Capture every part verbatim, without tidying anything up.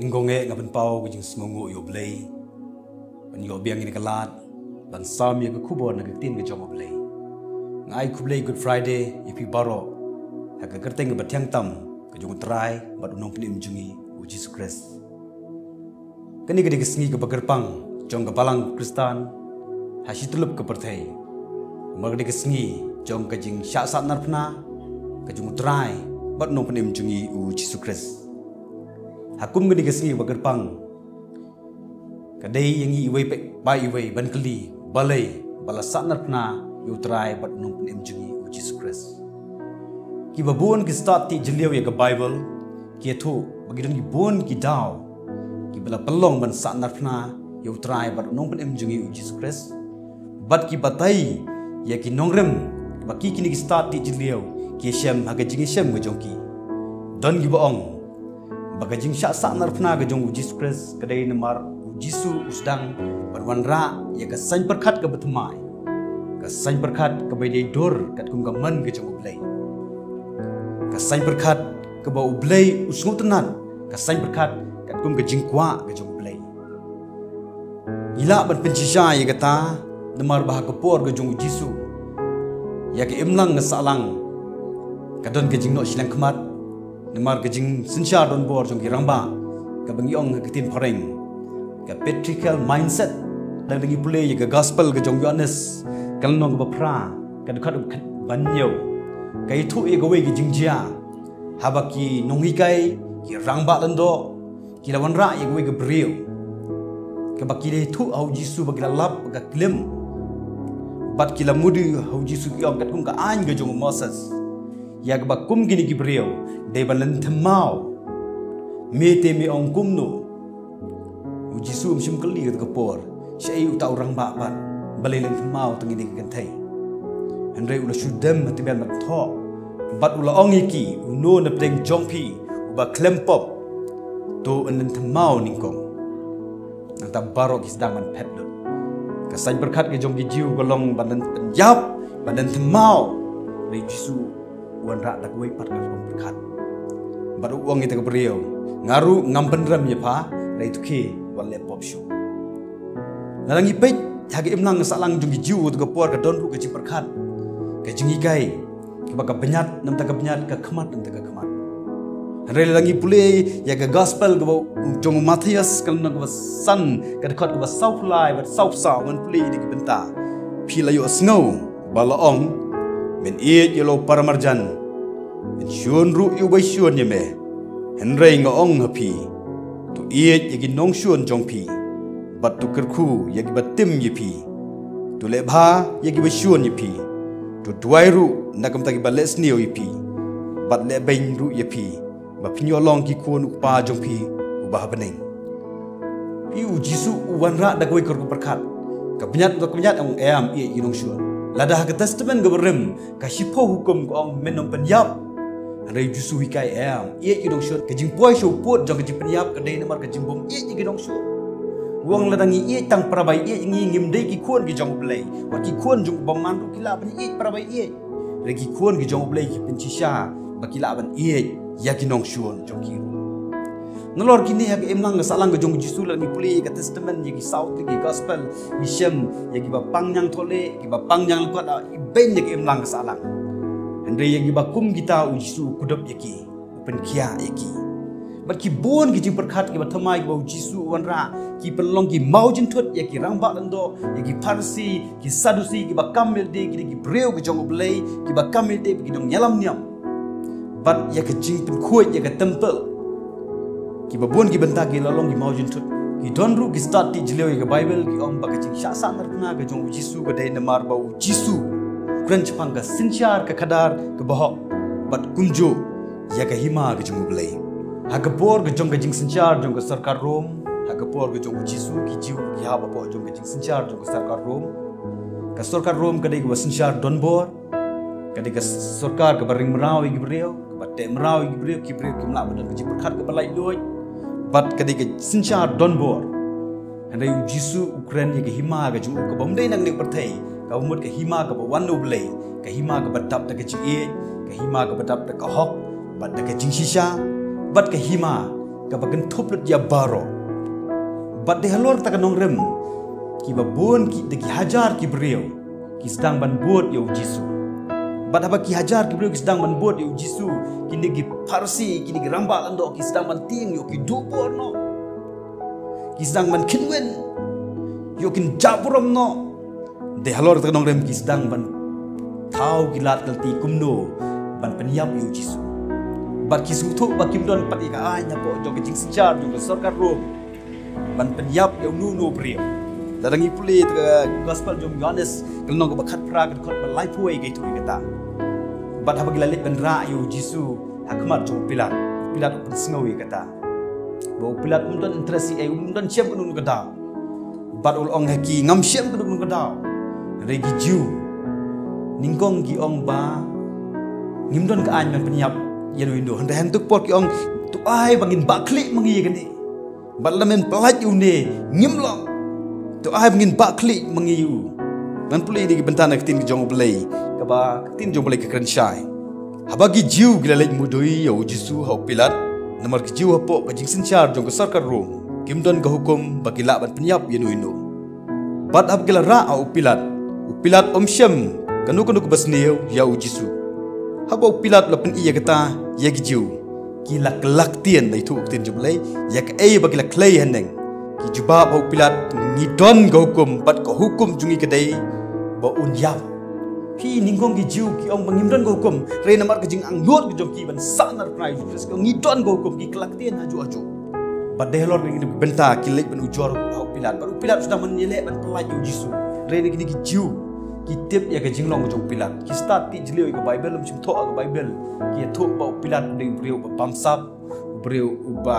Ngong eh nga pynpaw ka jingsngewnguh ïa U Blei ban ïoh biang ïa ka lad ban sam ïa ka khubor na ka ktien ka jong U Blei. Nga ai khublei Good Friday ïa phi baroh ha ka kyrteng kaba thiang tam ka jong U Trai bad U Nongpynim jong ngi U Jisu Khrist. Kane ka dei ka sngi kaba kyrpang jong ka balang Khristan ha shi tyllup ka pyrthei. Namar ka dei ka sngi jong ka jingshah sahnarphna ka jong U Trai bad U Nongpynim jong ngi U Jisu Khrist. Ha kum kane ka sngi kaba kyrpang, ka dei ïa ngi iwei pa iwei ban kylli balei ba la sahnarphna ïa U Trai bad U Nongpynim jong ngi U Jisu Khrist. Kiba bun ki stad tih jylliew ïa ka Baibl ki ïathuh ba ki don ki bun ki daw kiba la pynlong ban sahnarphna ïa U Trai bad U Nongpynim jong ngi U Jisu Khrist. Bad ki batai ïa ki nongrim ba ki kine ki stad tih jylliew ki ïashem ha ka jingïashem ka jong ki. Don kiba ong ba ka jingshah sahnarphna ka jong U Jisu Khrist ka dei namar U Jisu u sdang ban wanrah ïa ka saiñ pyrkhat kaba thymmai, ka saiñ pyrkhat kaba dei dur katkum ka mon ka jong U Blei, ka saiñ pyrkhat kaba U Blei u sngewtynnat, ka saiñ pyrkhat katkum ka jingkwah ka jong U Blei. Ngi lah ban pynshisha ïa kata namar ba ha ka por ka jong U Jisu, ïa ka imlang ka sahlang ka don ka jingnoh shiliang khmat namar ka jingsynshar donbor jong ki rangbah kaba ngi ong ha ka ktien phareng ka patriarchal mindset. Lada ngi pule ïa ka Gospel ka jong u Ïoannis ka lynnong kaba phra ka dkhot kaba hynñiew, ka ïathuh ïa kawei ka jingjia haba ki nonghikai, ki rangbah lyngdoh ki la wanrah ïa kawei ka briew kaba ki la ïathuh ha U Jisu ba ki la lap ka klim. Bad ki la mudui ha U Jisu, ki ong katkum ka aiñ ka jong u Moses, ïa kaba kum kine ki briew dei ban lynthem maw. Me te me ong kumno? U Jisu um shym kylli kata ka por shaei uta u rangbah pat balei lynthem maw tang ïa kane ka kynthei. Hynrei u la shu dem ha tbian ban thoh bad u la ong ïa ki, uno na pdeng jong phi uba khlem pop, to un lynthem maw nyngkong. Nangta baroh ki sdang ban phet lut. Ka saiñ pyrkhat ka jong ki Jiw ka long ban lyn-, ban ïap, ban lynthem maw. Hynrei U Jisu u wanrah da kawei pat ka rukom pyrkhat. Bad u ong ïa kata ka briew, nga ruh ngam pynrem ïa pha, hynrei to khie, wat leh pop shuh. Lada ngi peit ha ka imlang ka sahlang jong ki Jiw kata ka por ka don ruh ka jingpyrkhat, ka jinghikai kaba ka bniat na bynta ka bniat, ka khmat na bynta ka khmat. Hynrei lada ngi pule ïa ka Gospel kaba jong u Mathaios ka lynnong kaba san ka dkhot kaba sawphew lai bad sawphew saw, ngan pule ïa kine ki bynta. Phi la ïohsngew ba la ong, men ïeit ïa la u paramarjan, men shun ruh ïa uba shun ïa me. Hynrei nga ong ha phi, to ïeit ïa ki nongshun jong phi bad to kyrkhu ïa kiba tim ïa phi. To leh bha ïa kiba shun ïa phi. To duwai ruh na ka bynta kiba leh sniew ïa phi bad leh beiñ ruh ïa phi, ba phin ïoh long ki khun u Kpa jong phi uba ha bneng. Phi, U Jisu u wanrah da kawei ka rukom pyrkhat. Ka bniat, ka bniat ong em, ïeit ïa ki nongshun. Lada ha ka Testament kaba rim ka shiphew hukum ka ong men ym pynïap. Hynrei U Jisu u hikai em, ïeit ïa ki nongshun. Ka jingpoi sha u pud jong ka jingpynïap ka dei namar ka jingbym ïeit ïa ki nongshun. U ong lada ngi ïeit tang para ba ïeit ngi, ngim dei ki khun ki jong U Blei. Wat ki khun jong u bymman ruh ki lah ban ïeit para ba ïeit. Hynrei ki khun ki jong U Blei ki pynshisha ba ki lah ban ïeit ïa ki nongshun jong ki ruh. Nalor kine ha ka imlang ka sahlang ka jong U Jisu, lada ngi pule ïa ka Testament, ïa ki saw tylli ki Gospel, ngi shem ïa kiba pang ñiangthohlieh, kiba pang ñianglyngkot, ibeiñ ïa ka imlang ka sahlang. Hynrei ïa kiba kum kita U Jisu u kdup ïa ki, u pynkhiah ïa ki. Bad ki bun ki jingpyrkhat kiba thymmai kiba U Jisu u wanrah, ki pynlong ki mawjynthut ïa ki rangbah lyngdoh, ïa ki Pharisi, ki Sadusi, kiba kam ïalade ki dei ki briew ki jong U Blei, kiba kam ïalade ba ki nongïalam niam. Bad ïa ka jingpynkhuid ïa ka temple, kiba bun ki bynta ki la long ki mawjynthut. Ki don ruh ki stad tih jylliew ïa ka Baibl, ki ong ba ka jingshah sahnarphna ka jong U Jisu ka dei namar ba U Jisu u kren shaphang ka synshar ka khadar kaba hok bad kumjuh ïa ka hima ka jong U Blei. Ha ka por ka jong ka jingsynshar jong ka sorkar Rom, ha ka por ka jong U Jisu, ki Jiw ki hap hapoh jong ka jingsynshar jong ka sorkar Rom. Ka sorkar Rom ka dei kaba synshar donbor, ka dei ka sorkar kaba ring mraw ïa ki briew, kaba teh mraw ïa ki briew, ki briew kim lah ban don ka jingpyrkhat kaba laitluid. Bad ka dei ka synshar donbor. Hynrei U Jisu u kren ïa ka hima ka jong u kaba ym dei na kane ka pyrthei, kaba mut ka hima kaba wan na U Blei, ka hima kaba dap da ka jingïeit, ka hima kaba dap da ka hok bad da ka jingshisha, bad ka hima kaba kynthup lut ïa baroh. Bad dei halor kata ka nongrim, kiba bun ki, da ki hajar ki briew ki sdang ban bud ïa u Jisu. Bad haba ki hajar ki briew ki sdang ban bud ïa u Jisu, kine ki Pharisi, kine ki rangbah lyngdoh ki sdang ban tieng ïoh ki duh bor noh. Ki sdang ban kynwin ïoh kin jah burom noh. Dei halor kata ka nongrim ki sdang ban thaw ki lad ki lynti kumno ban pynïap ïa u Jisu. Bad ki sngewthuh ba kim don pat ïa ka aiñ hapoh jong ka jingsynshar jong ka sorkar Rom ban pynïap ïa uno uno u briew. Lada ngi pule ïa ka gospel jong u Ïohannes, ka lynnong kaba khatphra, ka dkhot ba laiphew, ka ïathuh ïa kata. Bad haba ki la leit ban rah ïa u Jisu ha khmat jong u Pilat, u Pilat u pynsngew ïa kata. Ba u Pilat um don interest ei, um don shem kano kano ka daw. Bad u la ong ha ki, ngam shem kano kano ka daw. Hynrei ki Jiw nyngkong ki ong ba ngim don ka aiñ ban pynïap ïano ïano. Hynrei ha katu ka por ki ong, to ai ba ngin bah khlieh ma ngi ïa kane. Bad lada men pyllait ïa une, ngim long. To ai ba ngin bah khlieh ma ngi ïa u. Ngan pule ïa ki bynta na ka ktien ka jong u Blei, kaba ka ktien jong u Blei ka kren shai. Haba ki Jiw ki la leit mudui ïa u Jisu ha u Pilat, namar ki Jiw hapoh ka jingsynshar jong ka sorkar Rom kim don ka hukum ba ki lah ban pynïap ïano ïano. Bad haba ki la rah ha u Pilat, u Pilat um shem kano kano kaba sniew ïa u Jisu. Haba u Pilat u la pyni ïa kata ïa ki Jiw, ki la kylla ktien, la ïathuh ka ktien jong u Blei, ïa kaei ba ki la kylli haneng. Ki jubab ha u Pilat, ngi don ka hukum, bad ka hukum jong ngi ka dei ba un ïap. Phi, nyngkong ki Jiw ki ong ba ngim don ka hukum, hynrei namar ka jingangnud ka jong ki ban sahnarphna ïa u Jisu Khrist, ki ong ngi don ka hukum, ki kylla ktien hajuh hajuh. Bad dei halor kine ki bynta ki leit ban ujor ha u Pilat. Bad u Pilat u sdang ban ïaleh ban pyllait ïa u Jisu. Hynrei kine ki Jiw ki tip ïa ka jinglong jong u Pilat. Ki stad tih jylliew ïa ka Baibl, ym shym thoh ïa ka Baibl. Ki ïathuh ba u Pilat u dei u briew uba bamsap, u briew uba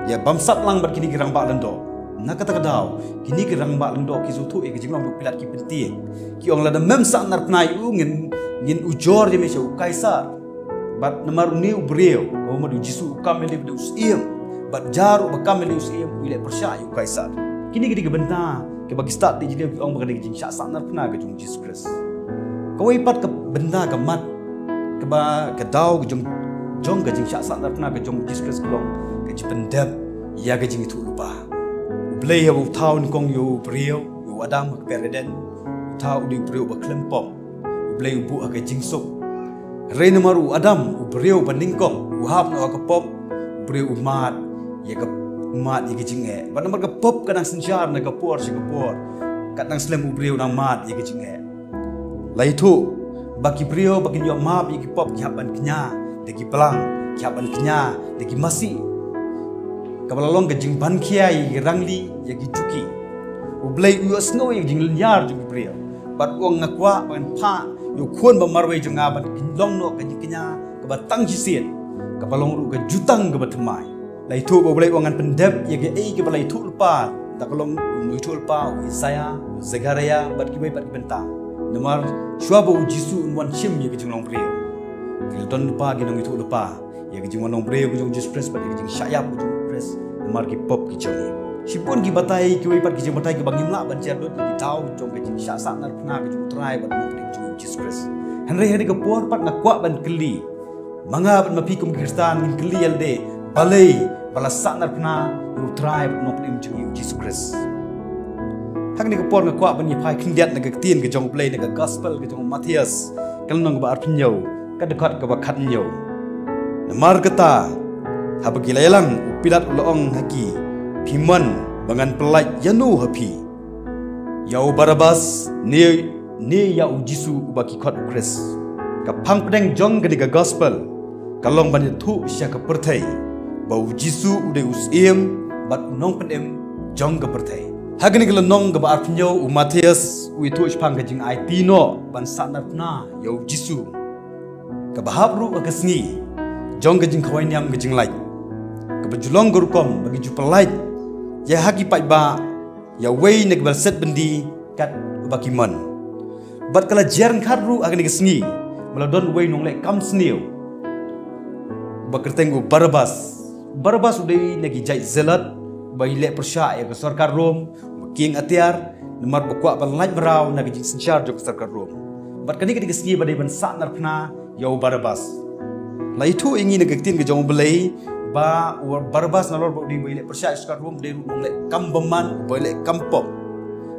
ïa bamsap lang bad kine ki rangbah lyngdoh. Na kata ka daw, kine ki rangbah lyngdoh ki sngewthuh ïa ka jinglong jong u Pilat, ki pyntieng. Ki ong lada mem sahnarphna ïa u, ngin, ngin ujor ïa me sha u Kaisar. Bad namar une u briew, kaba mut u Jisu u kam ïaleh bad u syiem. Bad jar uba kam ïaleh u syiem, u ïaleh pyrshah ïa u Kaisar. Kine ki dei ki bynta kiba ki stad tih jylliew ki ong ba ka dei ka jingshah sahnarphna ka jong u Jisu Khrist. Kawei pat ka bynta ka mat, kaba ka daw ka jong, jong ka jingshah sahnarphna ka jong u Jisu Khrist ka long ka jingpyndep ïa ka jingïathuhlypa. U Blei haba u thaw nyngkong ïa u briew, ïa u Adam ha ka Paradise, u thaw u dei u briew uba khlem pop. U Blei u buh ha ka jingsuk. Hynrei namar u Adam, u briew ba nyngkong, u hap noh ha ka pop, u briew u mad ïa ka, u mad ïa ka jingeh. Bad namar ka pop ka nang synshar na ka por sha ka por, kat nang slem u briew u nang mad ïa ka jingeh. La ïathuh ba ki briew ba kin ïoh map ïa ki pop ki hap ban kñia da ki blang, ki hap ban kñia da ki masi. Kaba la long ka jingban khia ïa ki rangli, ïa ki juki. U Blei u ïohsngew ïa ka jinglynñiar jong ki briew. Bad u ong, nga kwah ban phah ïa u Khun ba marwei jong nga ban long noh ka jingkñia kaba tang shisien, kaba long ruh ka jutang kaba thymmai. La ïathuh ba U Blei u ong, ngan pyndep ïa kaei kaba la ïathuhlypa da ka long u nongïathuhlypa u Isaiah, u Zechariah bad kiwei pat ki bynta. Namar shuwa ba u Jisu un wan shim ïa ka jinglong briew, ki la don lypa ki nongïathuhlypa ïa ka jingwan long briew ka jong u Jisu Khrist bad ïa ka jingshah ïap ka jong u Khrist namar ki pop ki jong ngi. Shibun ki batai, kiwei pat ki jingbatai kiba ngim lah ban jer lut, ki daw jong ka jingshah sahnarphna ka jong u Trai bad u Nongpynim jong ngi u Jisu Khrist. Hynrei ha kane ka por pat nga kwah ban kylli, ma nga bad ma phi kum ki Khristan ngin kylli ïa lade, balei ba la sahnarphna ïa u Trai bad u Nongpynim jong ngi u Jisu Khrist? Ha kane ka por nga kwah ban ïa phai khyndiat na ka ktien ka jong U Blei na ka gospel ka jong u Mathaios, ka lynnong kaba arphew hynñiew, ka dkhot kaba khathynñiew. Namar kata, haba ki la ïalang, u Pilat u la ong ha ki, phi mon ba ngan pyllait ïano ha phi, ïa u Barabbas ne, ne ïa u Jisu uba ki khot u Khrist? Ka phang pdeng jong kane ka gospel ka long ban ïathuh sha ka pyrthei ba u Jisu u dei u Syiem bad u Nongpynim jong ka pyrthei. Ha kane ka lynnong kaba arphew hynñiew u Mathaios u ïathuh shaphang ka jingaiti noh ban sahnarphna ïa u Jisu, kaba hap ruh ha ka sngi jong ka jingkhawai niam ka jinglait, kaba ju long ka rukom ba ki ju pyllait ïa ha ki paidbah ïa uwei na kiba la set byndi kat uba ki mon. Bad ka la jer ryngkat ruh ha kane ka sngi ba la don uwei u nongleh kam sniew uba kyrteng u Barabbas. U Barabbas u dei na ki jait zealot ba ïaleh pyrshah ïa ka sorkar Rom, ba kieng atiar namar ba kwah ban lait mraw na ka jingsynshar jong ka sorkar Rom. Bad kane ka dei ka sngi ba dei ban sahnarphna ïa u Barabbas. La ïathuh ïa ngi na ka ktien ka jong U Blei Ba u Barabas nalor ba u dei ba u leh pyrshah sha ka Rom, u dei ruh u nongleh kam bymman, ba u leh kam pop.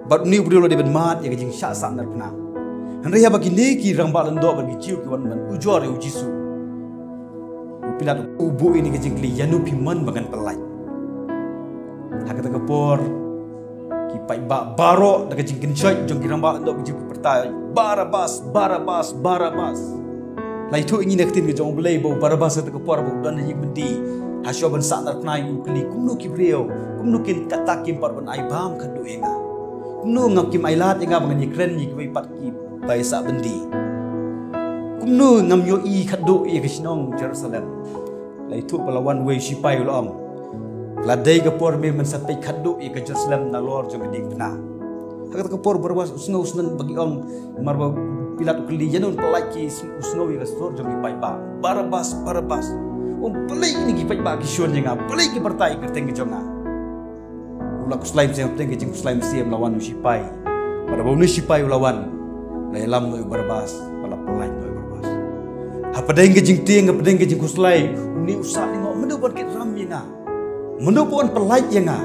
Bad une u briew u la dei ban mad ïa ka jingshah sahnarphna. Hynrei haba kine ki rangbah lyngdoh bad ki Jiw ki wan ban ujor ïa u Jisu, u Pilat u buh ïa kane ka jingkylli, ïano phi mon ba ngan pyllait? Ha kata ka por ki paidbah baroh da ka jingkynshoit jong ki rangbah lyngdoh ki Jiw ki pyrta, Barabas, Barabas, Barabas. La ïathuh ïa ngi na ka ktien ka jong U Blei ba u Barabas ha kata ka por ba u don ha ïing byndi, ha shuwa ban sahnarphna u kylli, kumno ki briew, kumno kin kata kim pat ban ai bam khadduh ïa nga? Kumno ngam, kim ai lad ïa nga ba ngan ïakren ïa kiwei pat kiba ïasah byndi? Kumno ngam ïohi khadduh ïa ka shnong Jerusalem? La ïathuh ba la wan uwei u sipai u la ong, la dei ka por me ban sa peit khadduh ïa ka Jerusalem nalor jong ka diengphna. Ha kata ka por u Barabas u sngew sngewsynei ba ki ong, namar ba u Pilat u kylli, ïano ban pyllait ki, u sngew ïa ka sur jong ki paidbah, Barabas, Barabas. U ong, pyllait ïa ki paidbah ki shun ïa nga, pyllait ki pyrta ïa ka kyrteng ka jong nga. U la khuslai mynsiem, hapdeng ka jingkhuslai mynsiem la wan u sipai. Bad haba une u sipai u la wan, la ïalam noh ïa u Barabas bad la pyllait noh ïa u Barabas. Hapdeng ka jingtieng, hapdeng ka jingkhuslai, une u sah lyngngoh, mano ban kit ram ïa nga? Mano ban pyllait ïa nga?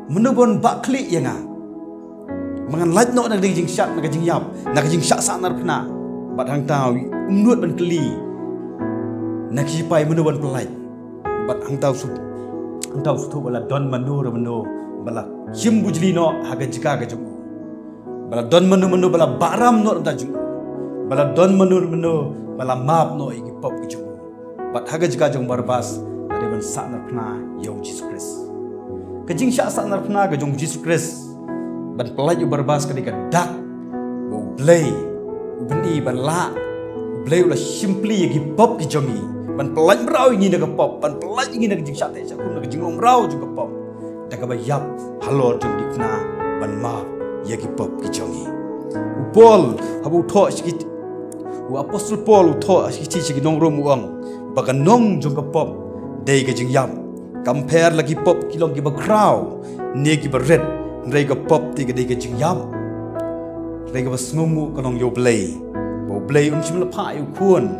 Mano ban bah khlieh ïa nga? Ba ngan lait noh na ka jingshah, na ka jingïap, na ka jingshah sahnarphna. Bad hangta um nud ban kylli na ki sipai mano ban pyllait. Bad hangta u sngewthuh, hangta u sngewthuh ba la don mano re mano ba la shim bujli noh ha ka jaka ka jong u. Ba la don mano mano ba la bahram noh na ka jong u. Ba la don mano re mano ba la map noh ïa ki pop ki jong u. Bad ha ka jaka jong u Barabas la dei ban sahnarphna ïa u Jisu Khrist. Ka jingshah sahnarphna ka jong u Jisu Khrist ban pyllait ïa u Barabas ka dei ka dak ba U Blei u bynta ban lah, U Blei u la shim pli ïa ki pop ki jong ngi, ban pyllait mraw ïa ngi na ka pop, ban pyllait ïa ngi na ka jingshah teh shah khum, na ka jinglong mraw jong ka pop, da kaba ïap halor jong ka diengphna ban map ïa ki pop ki jong ngi. U Paul haba u thoh sha ki, u apostol Paul u thoh sha ki, sha ki nong Rom u ong ba ka nong jong ka pop dei ka jingïap. Kam pher la ki pop ki long kiba khraw ne kiba rit, hynrei ka pop te ka dei ka jingïap. Hynrei kaba sngewnguh ka long ïa U Blei, ba U Blei um shym la phah ïa u Khun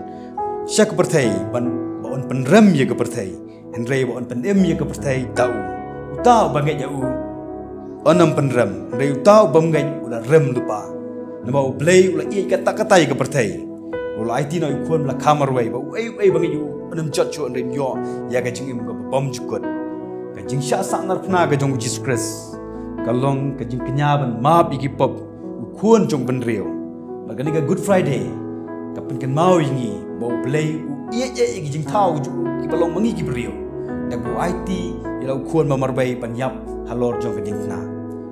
sha ka pyrthei ban, ba un pynrem ïa ka pyrthei, hynrei ba un pynim ïa ka pyrthei da u. Uta uba ngeit ïa u un ym pynrem, hynrei uta u bym ngeit u la rem lypa. Namar U Blei u la ïeit katta katta ïa ka pyrthei, u la aiti noh ïa u Khun ba la kha marwei, ba uei uei ba ngeit ïa u un ym jot shuh, hynrei un ïoh ïa ka jingim kaba bymjukut. Ka jingshah sahnarphna ka jong u Jisu Khrist ka long ka jingkñia ban map ïa ki pop u Khun jong u bynriew. Bad kane ka Good Friday ka pynkynmaw ïa ngi ba U Blei u ïeit ïa ki jingthaw jong u, kiba long ma ngi ki briew, da kaba u aiti ïa la u Khun ba marwei ban ïap halor jong ka diengphna.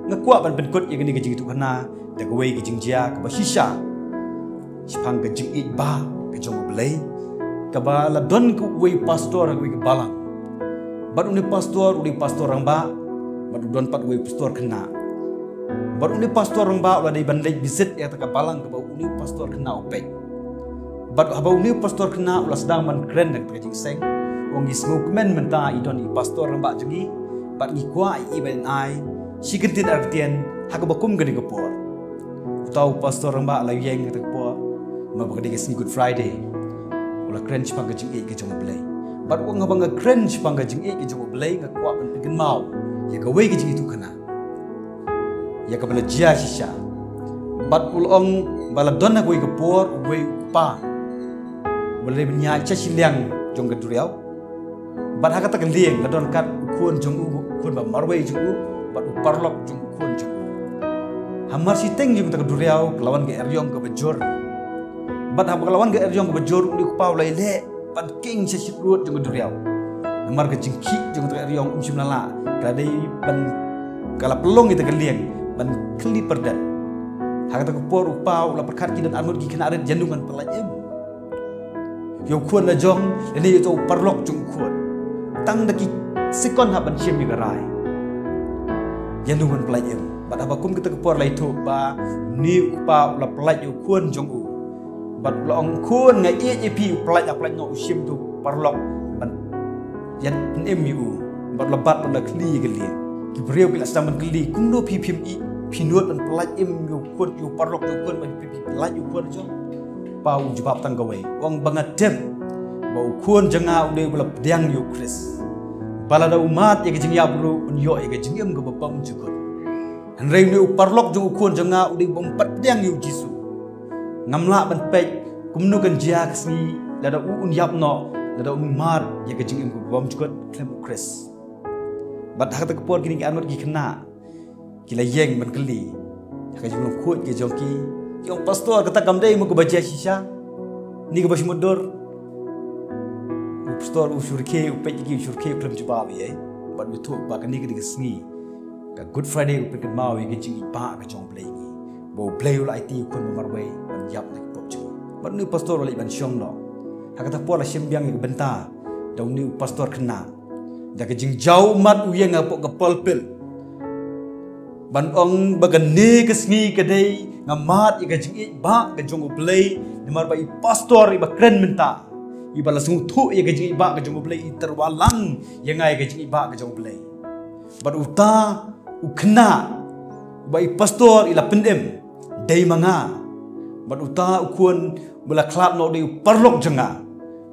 Nga kwah ban pynkut ïa kane ka jingïathuhkhana da kawei ka jingjia kaba shisha shaphang ka jingïeit ba ka jong U Blei, kaba la don kawei pastor ha kawei ka balang. Bad une pastor u dei pastor rangbah, bad u don pat uwei pastor khynnah. Bad une pastor rangbah u la dei ban leit visit ïa kata ka balang kaba une pastor khynnah u peit. Bad haba une pastor khynnah u la sdang ban kren da kata ka jingseng, u ong, ngi sngewkmen mynta i don i pastor rangbah jong ngi, bad ngi kwah i ban ai shi kyntien ar kyntien ha kaba kum kane ka por. Uta u pastor rangbah u la ïeng kata ka por, namar ba ka dei ka sngi Good Friday. U la kren shaphang ka jingïeit ka jong U Blei. Bad u ong, haba nga kren shaphang ka jingïeit ka jong U Blei, nga kwah ban pynkynmaw ïa kawei ka jingïathuhkhana, ïa kaba la jia shisha. Bad u la ong ba la don ha kawei ka por uwei u kpa uba la dei ban ïaid sha shiliang jong ka duriaw. Bad ha kata ka lieng la don kat u khun jong u, u khun ba marwei jong u, bad u paralok jong u khun jong u. Hamar shiteng jong kata ka duriaw ka la wan ka eriong kaba jur. Bad haba ka la wan ka eriong kaba jur, une u kpa u la ïaleh ban king sha shitruh jong ka duriaw. Namar ka jingkhih jong kata ka eriong um shym la lah, ka la dei ban, ka la pynlong ïa kata ka lieng ban khylli pyrdet. Ha kata ka por u kpa u la pyrkhat, ki don arngut ki khynnah rit, ïano ngan pyllait im ïa u khun la jong lane ïa uta u paralok jong u khun. Tang da ki sekon hap ban shim ïa ka rai, ïano ngan pyllait im. Bad haba kum kata ka por la ïathuh ba une u kpa u la pyllait ïa u khun jong u. Bad u la ong, khun, nga ïeit ïa phi. U pyllait, u pyllait noh, u shim uta u paralok ban ïa pynim ïa u. Bad u la bat, u la khylli ïa ka lieng. Ki briew ki la sdang ban kylli, kumno phi phim ïeit, phi nud ban pyllait im ïa u khun, ïa u paralok jong u khun, ba phi, phi pyllait ïa u khun jong? Kpa u jubab tang kawei, u ong ba nga tip ba u khun jong nga u dei uba la pdiang ïa u Khrist. Ba lada u mad ïa ka jingïap ruh un ïoh ïa ka jingim kaba bymjukut. Hynrei une u paralok jong u khun jong nga u dei ba um pat pdiang ïa u Jisu. Ngam lah ban peit kumno kan jia ka sngi lada u un ïap noh, lada um mad ïa ka jingim kaba bymjukut khlem u Khrist. Bad ha kata ka por kine ki arngut ki khynnah ki la ïeng ban kylli ha ka jinglong khuid ka jong ki. Ki ong, "Pastor, kata kam dei mo kaba jia shisha? Ni kaba shu mutdur." U pastor u shu rkhie, u peit ïa ki u shu rkhie, u khlem jubab ïa. Bad u ïathuh ba kane ka dei ka sngi, ka Good Friday, ka pynkynmaw ïa ka jingïeit ba ka jong U Blei ïa ngi. Ba U Blei u la aiti u khun ba marwei ban ïap na ki pop jong ngi. Bad une u pastor u la leit ban shong noh. Ha kata por la shim biang ïa ka bynta da une u pastor khynnah. Da ka jingjaw ummat u ïeng hapoh ka pulpit ban ong ba kane ka sngi ka dei nga mad ïa ka jingïeit ba ka jong U Blei, namar ba i pastor iba kren mynta, iba la sngewthuh ïa ka jingïeit ba ka jong U Blei, i tyrwa lang ïa nga ïa ka jingïeit ba ka jong U Blei. Bad uta u khynnah ba i pastor i la pynim, dei ma nga. Bad uta u khun ba la khlad noh dei u paralok jong nga.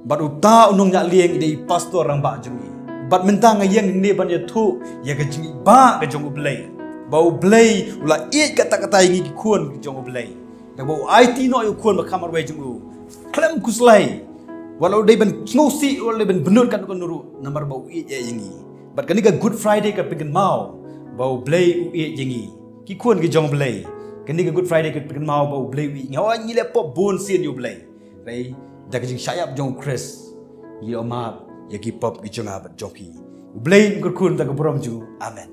Bad uta u nongñiah lieng i dei i pastor rangbah jong ngi. Bad mynta nga ïeng hangne ban ïathuh ïa ka jingïeit ba ka jong U Blei. Ba U Blei u la ïeit katta katta ïa ngi ki khun ki jong U Blei. Da ba u aiti noh ïa u khun ba kham marwei jong u khlem khuslai. Wat la u dei ban sngewsih, wat la u dei ban bynnud katno katno ruh, namar ba u ïeit ïa ngi. Bad kane ka Good Friday ka pynkynmaw ba U Blei u ïeit ïa ngi, ki khun ki jong U Blei. Kane ka Good Friday ka pynkynmaw ba U Blei u ïeit ïa ngi. Hooid, ngi leh pop bun sien ïa U Blei. Hynrei da ka jingshah ïap jong U Khrist ngi ïoh map ïa ki pop ki jong nga bad jong phi. U Blei un kyrkhu na ka burom jong u. Amen.